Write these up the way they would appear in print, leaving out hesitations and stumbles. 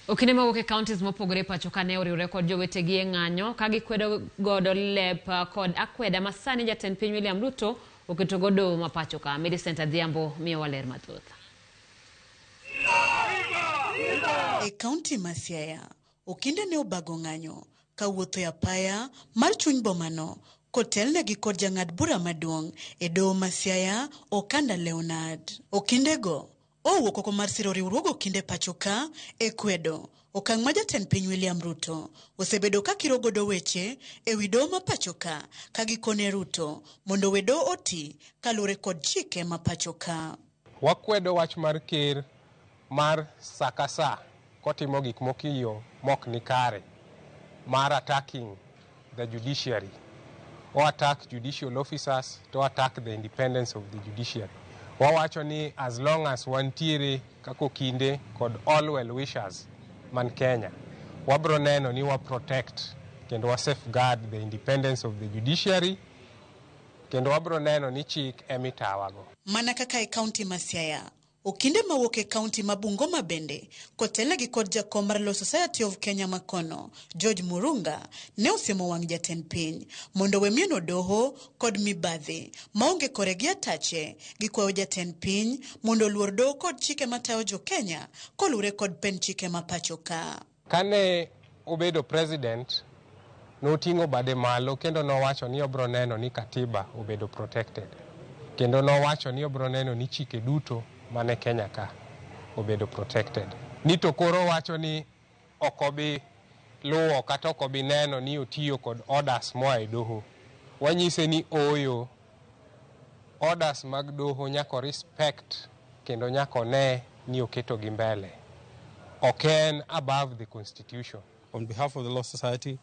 Okinde mawuok e counties mopogore e pacho ka ne oriwre kod jowetegi e ng'anyo ka gikwedo godo lep kod akweda ma sani jatend piny William Ruto oketo godo ma pacho ka. Millicent Adhiambo miyowa ler mathoth. E kaunti ma Siaya, okinde ne obago ng'anyo kawuotho e apaya mar chuny bomano kotelnegi kod jang'ad bura maduong' e doho ma Siaya, Okanda Leonard. Okindego owuok oko mar siro riwruog okinde pacho ka e kwedo okang' ma jatend piny William Ruto osebedo ka kiro godo weche e wi doho ma pacho ka ka gikone Ruto mondo we doho oti kaluwore kod chike ma pacho ka. Wakwedo wach mar ker mar sa ka sa kotimo gik moko e yo mok ni kare mar attacking the judiciary. O attack judicial officers to attack the independence of the judiciary. Wawacho ni as long as wantiere kaka okinde kod all well wishers man Kenya, wabro neno ni wa protect kendo wa safeguard the independence of the judiciary kendo wabro neno ni chik emitawago. Mana kaka e kaunti ma Siaya, okinde mawuok e kaunti ma Bungoma bende kotelnegi kod jakom mar Law Society of Kenya makono, George Murunga, ne osiemo wang' jatend piny mondo we mieno doho kod mibadhi maonge kore gi atache. Gikwayo jatend piny mondo oluor doho kod chike matayo jo Kenya koluwore kod pend chike ma pacho ka. Kane obedo president, noting'o bade malo kendo nowacho ni obro neno ni katiba obedo protected. Kendo nowacho ni obro neno ni chike duto mane Kenya ka obedo protected. Ni to koro wacho ni ok obi luwo kata ok obi neno ni otiyo kod orders moa e doho. Wanyise ni ooyo, orders mag doho nyaka respect kendo nyaka one ni oketogi mbele. Ok en above the constitution. On behalf of the Law Society,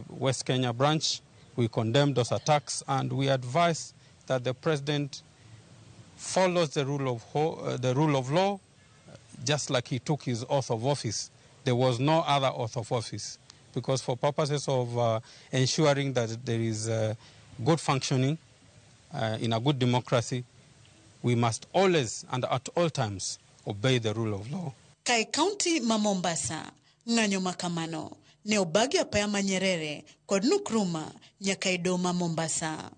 West Kenya branch, we condemn those attacks and we advise that the president follows the rule of law, just like he took his oath of office. There was no other oath of office, because for purposes of ensuring that there is good functioning in a good democracy, we must always and at all times obey the rule of law. Ka e kaunti ma Mombasa, ng'anyo ma kamano ne obagi apaya ma Nyerere kod Nkrumah nyaka e doho ma Mombasa.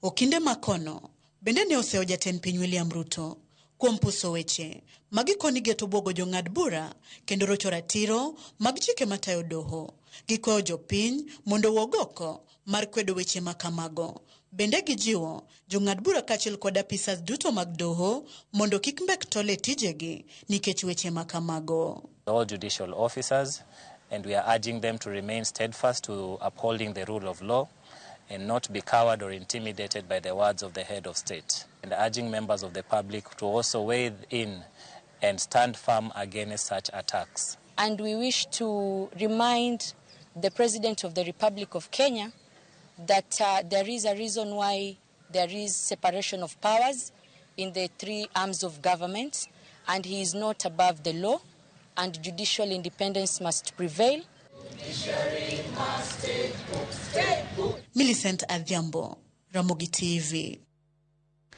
Okinde makono bende ne oseyo jatend piny William Ruto kuom puso weche magikoni geto buogo jong'ad bura kendo rocho ratiro mag chike matayo doho. Gikwayo jopiny mondo owuog oko mar kwedo weche ma kamago. Bende gijiwo jong'ad bura kaachiel kod apisas duto mag doho mondo kik mbek tol e tijegi nikech weche ma kamago. All judicial officers, and we are urging them to remain steadfast to upholding the rule of law and not be coward or intimidated by the words of the head of state. And urging members of the public to also weigh in and stand firm against such attacks. And we wish to remind the President of the Republic of Kenya that there is a reason why there is separation of powers in the three arms of government, and he is not above the law, and judicial independence must prevail. Millicent Adhiambo, Ramogi TV.